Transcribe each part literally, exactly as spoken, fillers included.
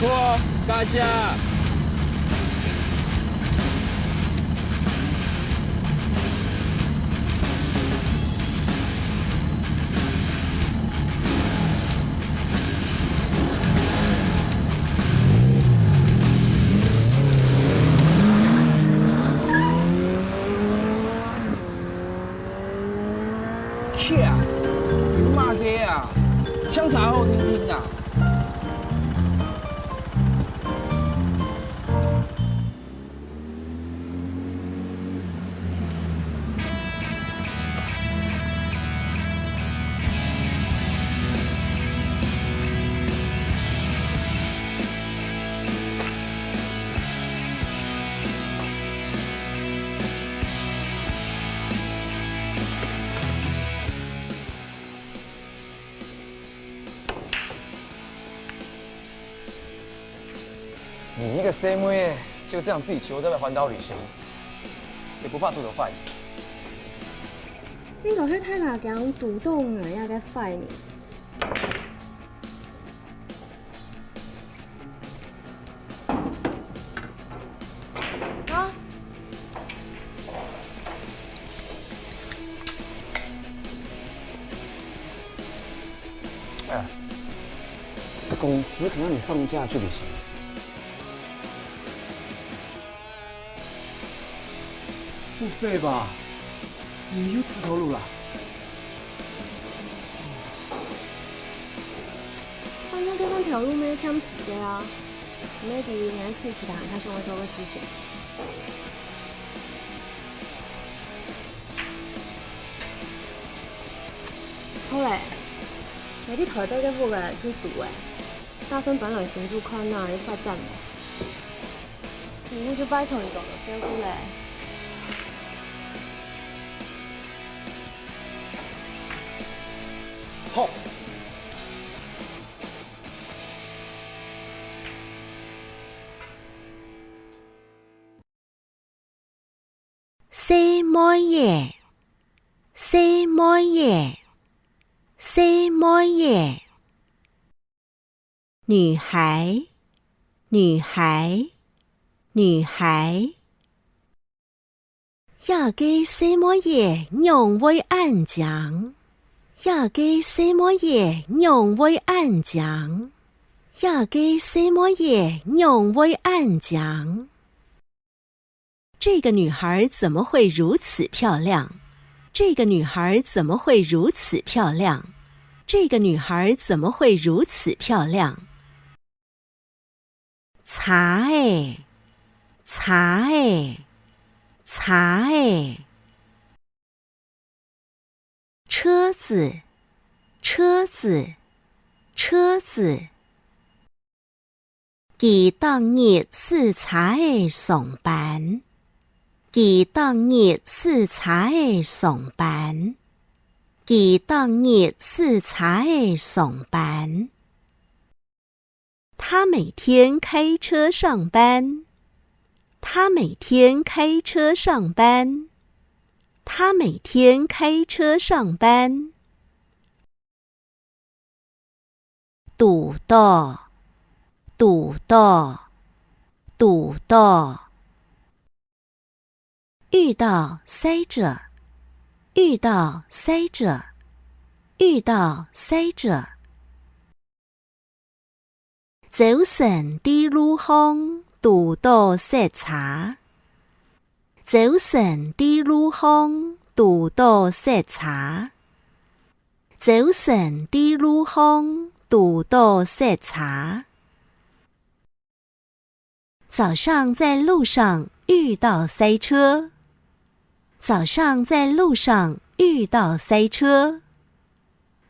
好，感謝。 去啊！你媽个啊！搶車好停停啊！ 你一個細妹仔，就這樣自己騎車在外環島旅行，也不怕堵著壞？應該係大家驚堵著𠊎這個壞呢。 啊！哎呀，公司可以讓你放假去旅行。不飛吧？你又吃頭路了。 反正對方頭路乜係暫時个啊，毋係知𠊎愛去其他人較想愛做个事情。著咧，𠊎在臺北个屋仔就租咧，打算搬來新竹看哪有發展無。以後就拜託你多多照顧咧。 好。細妹仔，細妹仔，細妹仔。 女孩，女孩，女孩。這个細妹仔仰會恁靚？這个細妹仔仰會恁靚？這个細妹仔仰會恁靚？ 這個女孩怎麼會如此漂亮？這個女孩怎麼會如此漂亮？這個女孩怎麼會如此漂亮？車仔，車仔，車仔。 車子，車子，車子。佢逐日駛車仔上班。佢逐日駛車仔上班。佢逐日駛車仔上班。 他每天開車上班。他每天開車上班。他每天開車上班。堵著，堵著，堵著。 遇到塞著，遇到塞著，遇到塞著。朝晨在路項堵著塞車。朝晨在路項堵著塞車。朝晨在路項堵著塞車。 早上在路上遇到塞車。早上在路上遇到塞車。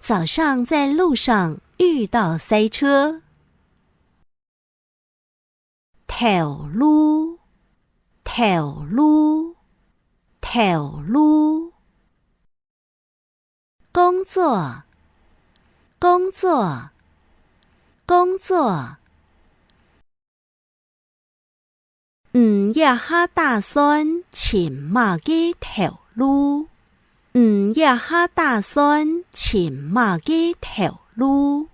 早上在路上遇到塞車。頭路，頭路，頭路。 工作，工作，工作。你這下打算尋麼个頭路？你這下打算尋麼个頭路？